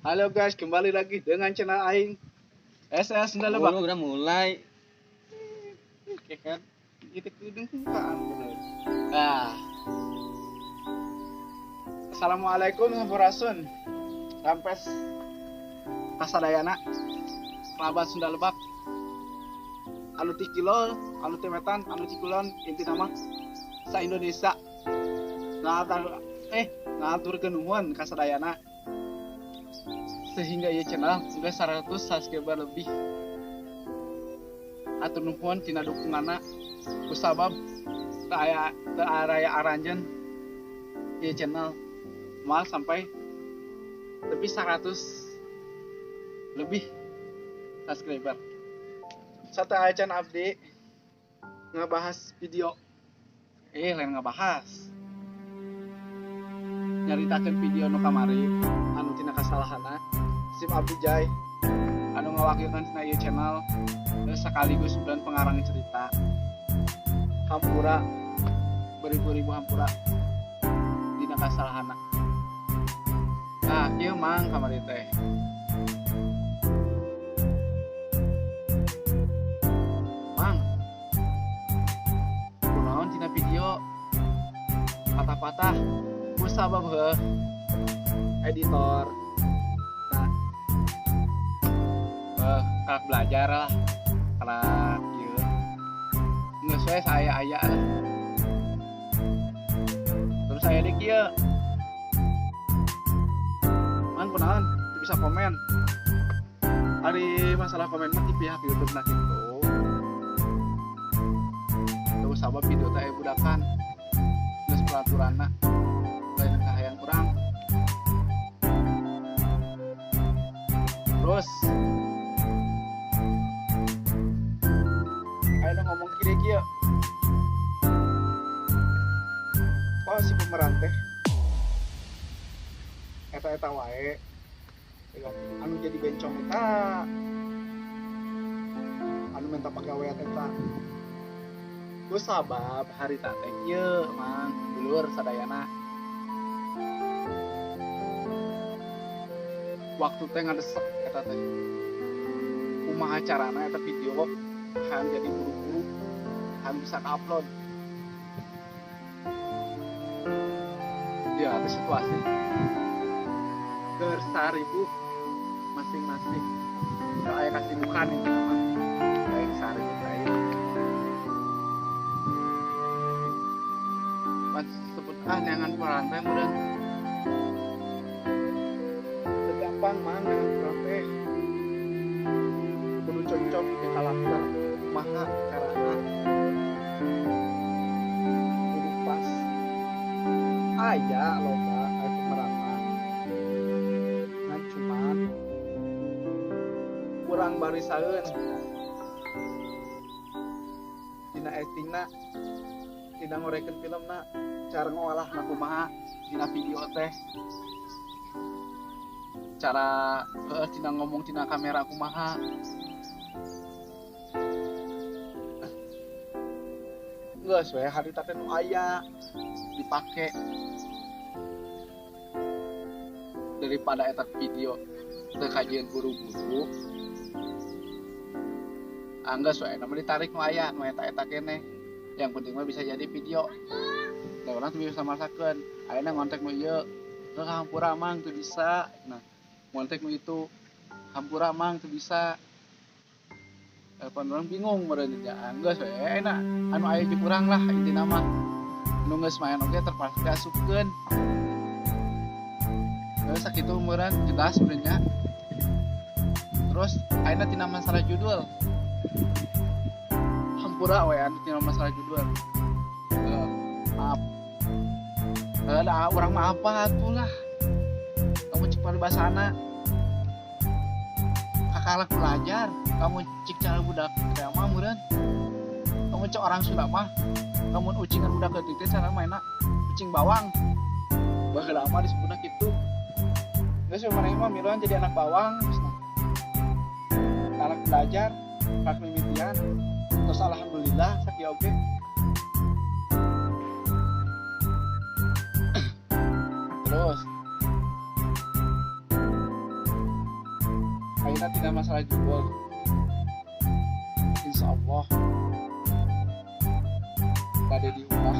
Halo guys, kembali lagi dengan channel aing SS Sunda Lebak. Udah mulai. Oke kan? Itu kudu bukaan bener. Nah. Assalamualaikum sampurasun. Rampes kasadayana. Kerabat Sunda Lebak. Anu ti kilol, anu ti wetan, anu ti kulon, intina mah sa Indonesia. Ngaturkeun nuhun kasadayana. Sehingga ieu channel sudah 100 subscriber lebih. Atur nuhun tina dukunganna kusabab teu aya teu araya aranjeun ieu channel moal sampai lebih 100 lebih subscriber. Sateuacan abdi ngebahas video, lain ngebahas, nyaritakeun video nu kamari anu tina kasalahanna sim abdi Jai anu ngawakilkan tina ieu channel terus sekaligus dan pengarang cerita. Hampura beribu-ribu hampura dina kasalahanna. Nah, kieu mang kamari teh. Mang, kunaon tina video patah-patah kusabab heuh editor. Nah, karak belajar lah, karak ieu geus we saya aya lah. Terus saya di kieu. Man kunaon teu bisa komen. Ari masalah komen mah ti pihak YouTube na kitu. Teu sabab video teh aya budakan. Geus peraturanna lain kahayang urang. Terus ayeuna ngomong kieu kieu. Oh si pemeran teh eta-eta wae. Anu jadi bencong eta, anu minta pagawean eta. Ku sabab harita teh kieu mang dulur sadayana. Waktu teh ngadesek eta teh. Kumaha carana eta video hayang jadi buru-buru, hayang bisa ka-upload. Ya, ada situasi bersaribu masing-masing. Kalau aya kasibukan itu mah, aya saribu teh. Pas sebut neangan peran teh meureun. Teu gampang mah neangan peran teh. Kudu cocok di karakter, kumaha carana. Kudu pas. Aya loba aya pemeran mah. Ngan cuman kurang barisaeun dina actingna, dina ngorekeun filmna, cara ngolahna kumaha dina video teh, cara dina ngomong dina kamera kumaha. Geus we harita teh nu aya dipake daripada eta video teu kajian buru-buru. Anggeus we na mah ditarik nu aya nu eta-eta keneh. Yang penting mah bisa jadi video. Da urang teu bisa masakeun. Ayeuna ngontek nu ieu, heuh hampura mang teu bisa. Nah, ngontek nu itu hampura mang teu bisa. Pan urang bingung meureun nya. Anggeus we ayeuna anu aya jeung urang lah intina mah. Nu geus maen oge terpaksa diasupkeun. Terus sakitu meureun jelas meureun nya. Terus ayeuna tina masalah judul. Hampura we anu tina masalah judul. Maaf. Da urang mah apa atuh lah. Kamu cek paribasana. Kakalak belajar, kamu cek cara budak teh mah meureun. Kamu cek orang Sunda mah, kamu ucingan budak leutik teh cara mainna ucing bawang. Baheula mah disebutna kitu. Geus we maneh mah miluan jadi anak bawang geus mah. Anak belajar, anak mimitian. Terus alhamdulillah sakieu oge. Terus Ayeuna tidak masalah judul, insya Allah bade diubah,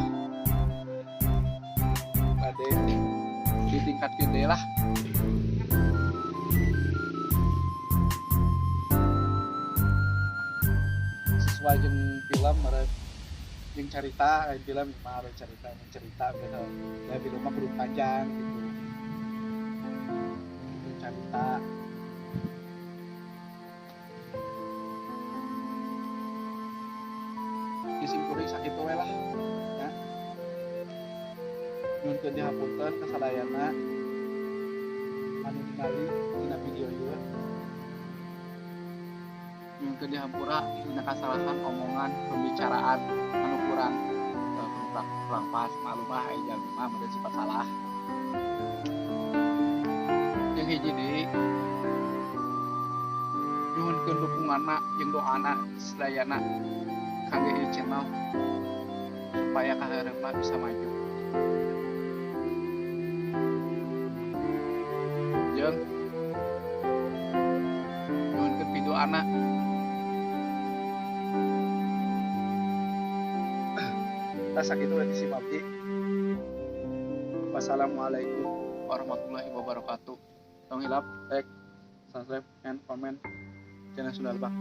bade ditingkatkeun deui lah. Sesuai jeung film meureun, jeung carita, lain film mah harus carita, jeung cerita gitu. Ya film mah kudu panjang gitu. Jeung carita. Sim kuring sakitu we lah ya. Nyuhunkeun dihapunten kasadayana anu ningali dina video ieu. Nyuhunkeun dihampura dina kasalahan omongan pembicaraan anu kurang, kurang pas, maklum lah aya jalmi mah meureun sifat salah. Jeung hiji deui, nyuhunkeun dukunganna jeung doana sadayana kangge ieu channel supaya kahareupna bisa maju. Jeung nyuhunkeun pidoana tah sakitu we ti abdi. Wassalamualaikum warahmatullahi wabarakatuh. Tong hilap like, subscribe, and comment channel Sunda Lebak.